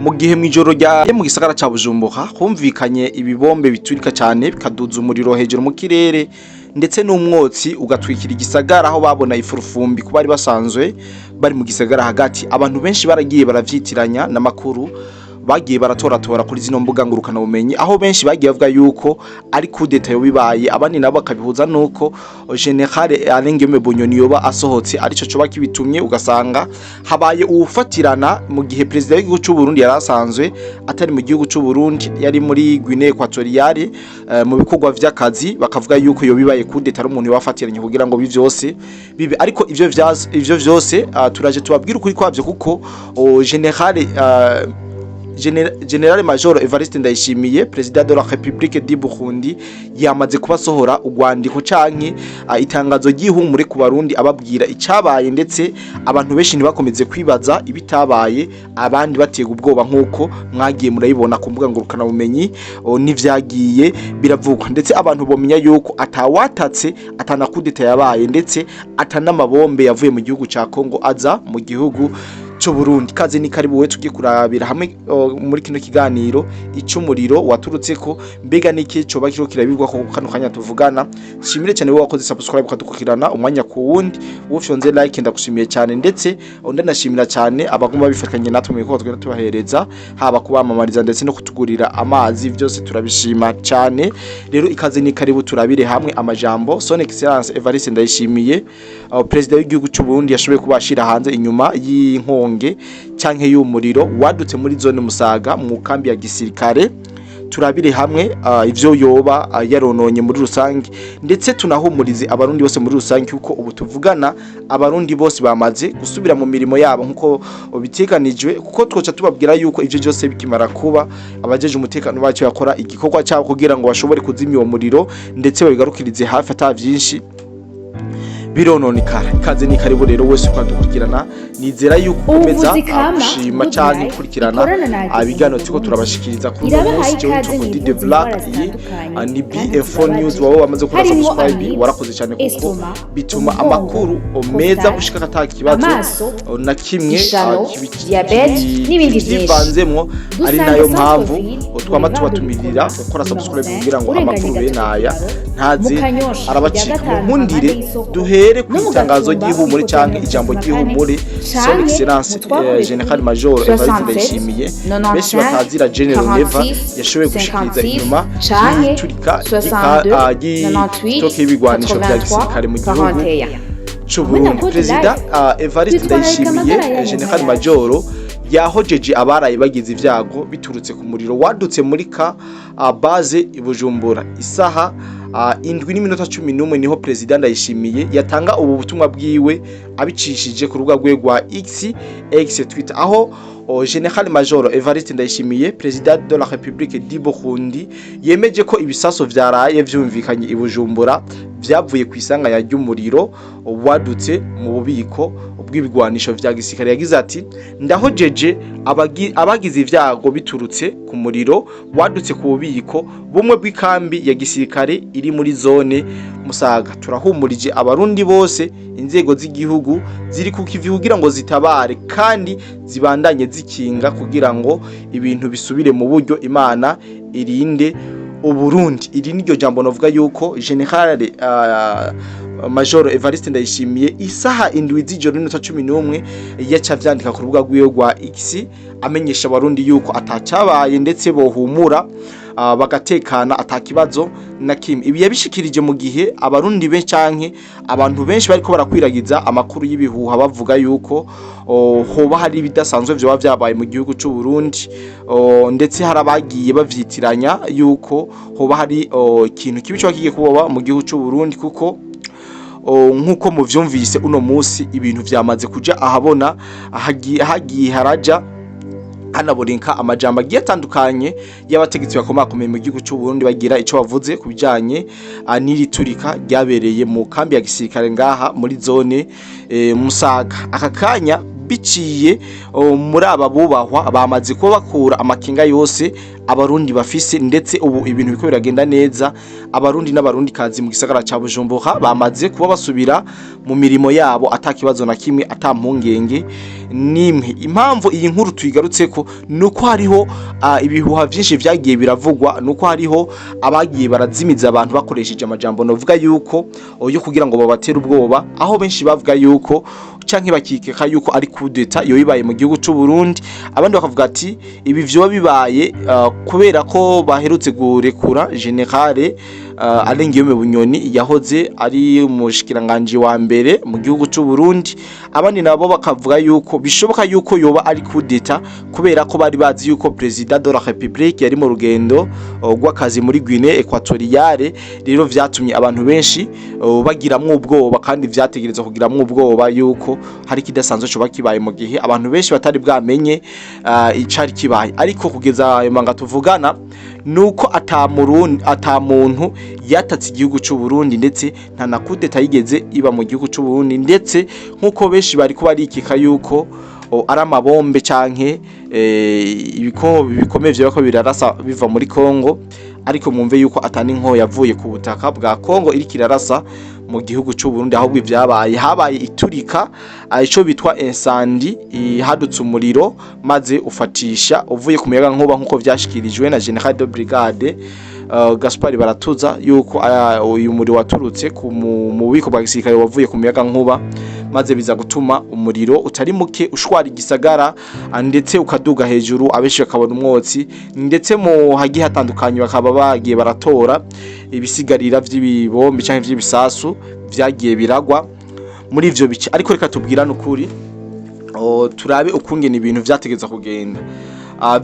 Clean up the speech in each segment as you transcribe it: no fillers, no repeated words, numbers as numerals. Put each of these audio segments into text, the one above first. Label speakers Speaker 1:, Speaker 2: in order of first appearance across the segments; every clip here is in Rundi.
Speaker 1: Mu gihe mw'ijoro rya mu gisagara ca Bujumbura humvikanye ibibombe biturika cyane, bikaduza umuriro hejuru mu kirere, ndetse n'umwotsi ugatwikira igisagara, aho babona ifurufumbi ku bari basanzwe bari mu gisagara hagati, abantu benshi baragiye baravyitiranya n'amakuru bagiye baratoratora kuri zino mbuga ngurukana bumenyi, aho benshi bagiye bavuga yuko ari coup d'état yo bibaye, abandi nabo bakabihuza nuko Général Alain Guillaume Bunyoni yoba asohotse, arico coba kibitumye. Ugasanga habaye uwufatirana mu gihe perezida w'igihugu c'u Burundi yari asanzwe atari mu gihugu c'u Burundi, yari muri Guinée Equatoriale mu bikorwa vy'akazi, bakavuga yuko yo bibaye coup d'état, ari umuntu yafatiranye kugira ngo bivyose bibe. Ariko ivyo vyose turaje tubabwira ukuri kwavyo, kuko Général Général Major Evariste Ndayishimiye, président de la République du Burundi, yamaze kubasohora urwandiko canke itangazo ry'ihumure ku Barundi, ababwira icabaye, ndetse abantu benshi ntibakomeze kwibaza ibitabaye, abandi batega ubwoba nkuko mwagiye murayibona ku mbuga ngurukana bumenyi n'ivyagiye biravugwa. Ndetse abantu bomenya yuko atawatatse, atana coup d'état yabaye, ndetse atanamabombe yavuye mu gihugu ca Congo aza mu gihugu c'u Burundi. Kaze ni karibu we, tugiye kurabira hamwe muri kino kiganiro icumuriro waturutse ko, mbega niki coba kiriko kirabirwa ko kano kanya tuvugana. Shimire cyane wowe wakoze subscribe ukadukurikirana umwanya ku wundi, ufyonze like, ndagushimiye cyane. Ndetse ndanashimira cyane abagomba bifatanye natwe mu bikorwa tugenda tubahereza, haba kubamamariza ndetse no kutugurira amazi, byose turabishima cyane. Rero ikaze ni karibu, turabire hamwe amajambo Son Excellence Evariste Ndayishimiye, perezida w'igihugu cy'u Burundi, yashoboye kubashira hanze inyuma y'inkonge canke y'umuriro wadutse muri zone Musaga mu kambi ya gisirikare. Turabire hamwe ivyo yoba yarononye muri rusange, ndetse tunahumurize Abarundi bose muri rusange, kuko ubu tuvugana Abarundi bose bamaze gusubira mu mirimo yabo nkuko biteganijwe, kuko twoca tubabwira yuko ivyo byose bikimara kuba, abajeje umutekano bacu bakora igikorwa cyabo kugira ngo bashobore kuzimya uwo muriro, ndetse babigarukirize hafi ata vyinshi birononekara. Ikaze ni karibu rero wese ukadukurikirana, nizera yuko ukomeza
Speaker 2: Ubuvuzi kama
Speaker 1: gushima
Speaker 2: Good
Speaker 1: canke
Speaker 2: Life
Speaker 1: gukurikirana
Speaker 2: ikorana na
Speaker 1: ibiganiro
Speaker 2: Ageza
Speaker 1: turiko turabashikiriza kuri uno
Speaker 2: Irabahaye
Speaker 1: munsi. Jewe
Speaker 2: ikaze
Speaker 1: nitwa
Speaker 2: mu
Speaker 1: Dide
Speaker 2: ivuza
Speaker 1: Black,
Speaker 2: indwara
Speaker 1: iyi
Speaker 2: zitandukanye
Speaker 1: ni
Speaker 2: kandi
Speaker 1: BF4 News.
Speaker 2: zibabaje,
Speaker 1: Waba wamaze gukora
Speaker 2: harimwo
Speaker 1: subscribe,
Speaker 2: amibe,
Speaker 1: warakoze cyane, kuko
Speaker 2: estomac,
Speaker 1: bituma
Speaker 2: umugongo,
Speaker 1: amakuru meza
Speaker 2: prostate,
Speaker 1: gushika ata kibazo
Speaker 2: amaso,
Speaker 1: na kimwe
Speaker 2: ishano, diabète n'ibindi byinshi.
Speaker 1: kivanzemwo, ari
Speaker 2: Dusanga
Speaker 1: nayo mpamvu
Speaker 2: Centre-ville,
Speaker 1: twama
Speaker 2: boulevard
Speaker 1: tubatumirira
Speaker 2: de
Speaker 1: gukora subscribe
Speaker 2: Numéro
Speaker 1: kugira ngo
Speaker 2: 5,
Speaker 1: amakuru
Speaker 2: urenganye
Speaker 1: bene aya
Speaker 2: gato
Speaker 1: ntaze
Speaker 2: mu Kanyosha,
Speaker 1: arabacika.
Speaker 2: rya gatanu,
Speaker 1: Munkundire
Speaker 2: hampande y'isoko,
Speaker 1: duhere ku
Speaker 2: no mu
Speaker 1: itangazo
Speaker 2: Gatumba,
Speaker 1: ry'ihumure
Speaker 2: kuri
Speaker 1: canke
Speaker 2: hôtel
Speaker 1: ijambo
Speaker 2: Mirongo itatu na
Speaker 1: ry'ihumure
Speaker 2: kane,
Speaker 1: Son Excellence
Speaker 2: canke mutwakure
Speaker 1: Général
Speaker 2: kuri
Speaker 1: Major Evariste
Speaker 2: 67
Speaker 1: Ndayishimiye, benshi
Speaker 2: 95
Speaker 1: batazira General Neva,
Speaker 2: 46
Speaker 1: yashoboye gushikiriza
Speaker 2: 56
Speaker 1: inyuma
Speaker 2: canke
Speaker 1: y'iturika
Speaker 2: 62
Speaker 1: ry'itoke y'ibigwanisho vya
Speaker 2: 98
Speaker 1: gisirikare mu gihugu
Speaker 2: 41.
Speaker 1: c'u
Speaker 2: Hamwe na
Speaker 1: Burundi.
Speaker 2: Good
Speaker 1: Perezida
Speaker 2: Life,
Speaker 1: Evariste
Speaker 2: twitwararika
Speaker 1: Ndayishimiye,
Speaker 2: amagara yanyu
Speaker 1: Général
Speaker 2: nk'ayacu.
Speaker 1: Major, yahojeje abaraye bagize ivyago biturutse ku muriro wadutse muri ka base i Bujumbura. Isaha 7:11 niho Perezida Ndayishimiye yatanga ubu butumwa bwiwe abicishije ku rubuga rwe rwa X Twitter, aho Général Major Evariste Ndayishimiye, Président de la République du Burundi, yemeje ko ibisaso vyaraye vyumvikanye i Bujumbura vyavuye ku isanganya ry'umuriro wadutse mu bubiko bw'ibigwanisho vya gisirikare. Yagize ati: "Ndahojeje abagize ivyago biturutse ku muriro wadutse ku bubiko bumwe bw'ikambi ya gisirikare iri muri zone Musaga. Turahumurije Abarundi bose, inzego z'igihugu ziri ku kivi kugira ngo zitabare kandi zibandanye zikinga kugira ngo ibintu bisubire mu buryo. Imana irinde Uburundi." Iri niryo jambo novuga yuko Général Major Evariste Ndayishimiye isaha 7:11 yaca vyandika ku rubuga rwiwe rwa X, amenyesha Abarundi yuko atacabaye, ndetse bohumura bagatekana, atakibazo na kimwe. Ibi yabishikirije mu gihe Abarundi benshi canke abantu benshi bariko barakwiragiza amakuru y'ibihuha, bavuga yuko hoba hari ibidasanzwe vyoba vyabaye mu gihugu c'u Burundi, ndetse hari abagiye bavyitiranya yuko hoba hari ikintu kibi coba kigiye kuba mu gihugu c'u Burundi, kuko nkuko muvyumvise, uno musi ibintu vyamaze kuja ahabona, hagiye haraja hanaboneka amajambo agiye atandukanye y'abategetsi bakomakomeye mu gihugu c'u Burundi, bagira ico bavuze ku bijanye n'iri turika ryabereye mu kambi ya gisirikare ngaha muri zone Musaga. Aka kanya biciye muri aba bubahwa bamaze kuba bakura amakinga yose. Abarundi bafise, ndetse ubu ibintu biko biragenda neza. Abarundi n'Abarundi kazi mu gisagara ca Bujumbura bamaze kuba basubira mu mirimo yabo atakibazo na kimwe, ata mpungenge nimwe. Impamvu iyi nkuru tuyigarutseko nuko hariho ibihuha vyinshi vyagiye biravugwa, nuko hariho abagiye barazimiza abantu bakoresheje amajambo novuga yuko yo kugira ngo babatere ubwoba, aho benshi bavuga yuko canke bakikeka yuko ari coup d'état yo bibaye mu gihugu c'u Burundi. Abandi bakavuga ati ibi vyoba bibaye kubera ko baherutse gurekura général Alain Guillaume Bunyoni yahoze ari umushikiranganje wa mbere mu gihugu c'u Burundi. Abandi nabo bakavuga yuko bishoboka yuko yoba ari coup d'état kubera ko bari bazi yuko président de la République yari mu rugendo rw'akazi muri Guinée Equatoriale. Rero vyatumye abantu benshi bagiramwo ubwoba, kandi vyategerezwa kugiramwo ubwoba yuko hari kidasanzwe coba kibaye mu gihe abantu benshi batari bwamenye icari kibaye. Ariko kugeza ayo manga tuvugana nuko ata muntu yatatse igihugu c'u Burundi, ndetse nta na coup d'état yigeze iba mu gihugu c'u Burundi, ndetse nkuko benshi bari kuba barikika yuko ari amabombe canke ibikomeye vyoba ko birarasa biva muri Kongo. Ariko mwumve yuko atani nko yavuye ku butaka bwa Kongo iriko irarasa mu gihugu c'u Burundi, ahubwo ivyabaye habaye iturika, ico bitwa incendie, hadutse umuriro maze ufatisha uvuye ku muyaga nkuba, nkuko vyashikirijwe na général de brigade Gaspard Baratuza yuko uyu muriro waturutse ku mu bubiko bwa gisirikare wavuye ku muyaga nkuba, maze biza gutuma umuriro utari muke ushwara igisagara, ndetse ukaduga hejuru, abenshi bakabona umwotsi, ndetse mu hagiye hatandukanye bakaba bagiye baratora ibisigarira vy'ibibombe canke vy'ibisasu vyagiye biragwa muri ivyo bice. Ariko reka tubwirane ukuri, turabe ukungene ibintu vyategeza kugenda.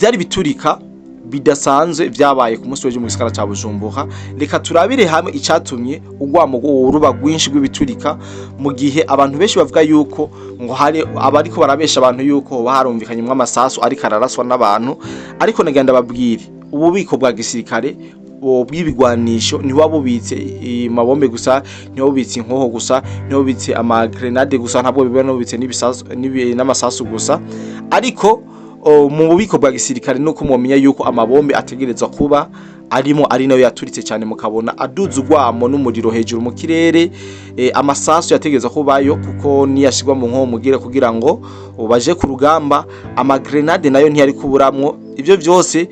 Speaker 1: Vyari biturika bidasanzwe vyabaye ku munsi w'ejo mu gisagara ca Bujumbura. Reka turabire hamwe icatumye urwamo uruba rwinshi rw'ibiturika, mu gihe abantu benshi bavuga yuko ngo hari abariko barabesha abantu yuko hoba harumvikanyemwo amasasu ariko araraswa n'abantu. Ariko nagenda babwire, ububiko bwa gisirikare bw'ibigwanisho ntibuba bubitse amabombe gusa, ntibuba bubitse inkoho gusa, ntibuba bubitse amagrenade gusa, ntabwo biba bubitse n'ibisasu n'amasasu gusa. Ariko mu bubiko bwa gisirikare nuko mwomenya yuko amabombe ategerezwa kuba arimo, ari nayo yaturitse cyane mukabona aduza urwamo n'umuriro hejuru mu kirere. Amasasu yategerezwa kubayo kuko niyashirwa mu nkoho mugire kugira ngo baje ku rugamba. Amagrenade nayo ntiyari kuburamwo. Ivyo vyose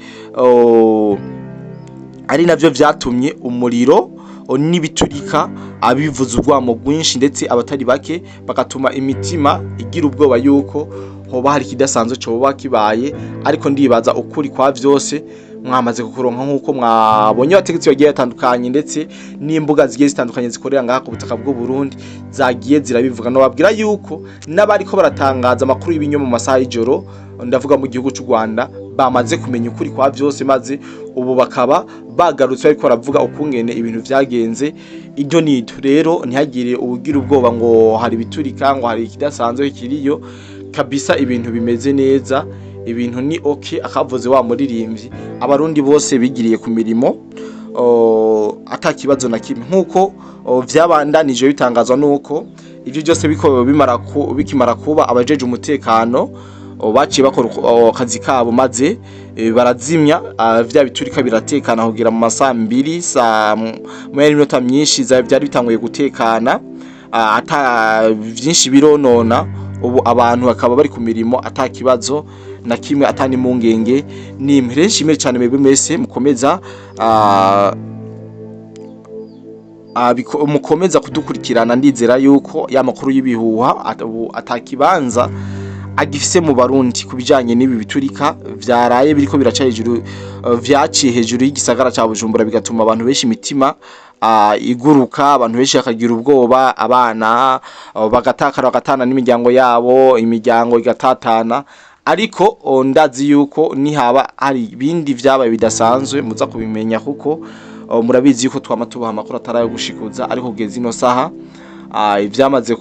Speaker 1: ari navyo vyatumye umuriro n'ibiturika abivuza urwamo rwinshi, ndetse abatari bake bagatuma imitima igira ubwoba yuko hoba hari ikidasanzwe coba kibaye. Ariko ndibaza ukuri kwa vyose mwamaze kukuronka, nk'uko mwabonye abategetsi bagiye batandukanye ndetse n'imbuga zigiye zitandukanye zikorera ngaha ku butaka bw'u Burundi zagiye zirabivuga. No babwira yuko n'abariko baratangaza amakuru y'ibinyoma mu masaha y'ijoro, ndavuga mu gihugu c'u Rwanda, bamaze kumenya ukuri kwa vyose, maze ubu bakaba bagarutse bariko baravuga ukungene ibintu vyagenze iryo nido. Rero ntihagire ubugira ubwoba ngo hari ibiturika, ngo hari ikidasanzwe kiriyo. Kabisa ibintu bimeze neza, ibintu ni okay, akavuze wa muririmbyi. Abarundi bose bigiriye ku mirimo ata kibazo na kimwe, nkuko vyabandanije bitangazwa nuko ivyo byose biko bimara bikimara kuba, abajeje umutekano baciye bakora akazi kabo, maze barazimya vya biturika, biratekana kugira mu masaha 2 saa moya n'iminota myinshi vyari bitanguye gutekana, ata vyinshi bironona. Ubu abantu bakaba bari ku mirimo ata kibazo na kimwe, ata n'impungenge nimwe. Rero nshimire cyane mwebwe mwese mukomeza mukomeza kudukurikirana. Ndizera yuko ya makuru y'ibihuha ubu atakibanza agifise mu Barundi ku bijanye n'ibi biturika vyaraye biriko biraca hejuru, vyaciye hejuru y'igisagara ca Bujumbura, bigatuma abantu benshi imitima iguruka, abantu benshi bakagira ubwoba, abana bagatakara, bagatana n'imiryango yabo, imiryango igatatana. Ariko ndazi yuko nihaba hari ibindi vyabaye bidasanzwe muza kubimenya, kuko murabizi yuko twama tubaha amakuru atari ayo gushikuza. Ariko kugeza ino saha ivyamaze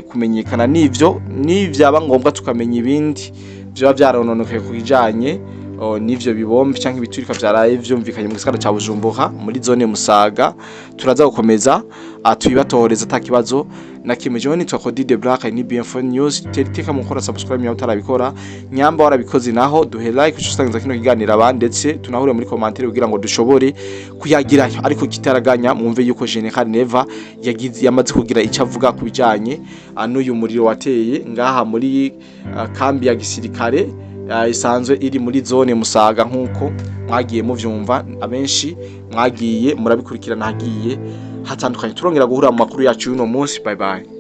Speaker 1: kumenyekana nivyo, nivyaba ngombwa tukamenya ibindi vyoba vyarononekaye ku bijanye n'ivyo bibombe canke ibiturika vyaraye vyumvikanye mu gisagara ca Bujumbura muri zone Musaga, turaza gukomeza tubibatohoreza ata kibazo. Na kimwe. Jewe nitwa Cody de Black, ni BM4 News. Tera iteka mu gukora subscribe niba utarabikora. Nyamba warabikoze naho, duhe like, usangiza kino kiganiro abandi, ndetse tunahure muri commentaire kugira ngo dushobore kuyagirayo. Ariko kitaraganya, mwumve yuko General Neva yagize yamaze kugira icyo avuga ku bijanye n'uyu muriro wateye ngaha muri kambi ya gisirikare isanzwe iri muri zone Musaga, nkuko mwagiye muvyumva, abenshi mwagiye murabikurikirana hagiye hatandukanye. Turongera guhura mu makuru yacu y'uno munsi. Bye bye.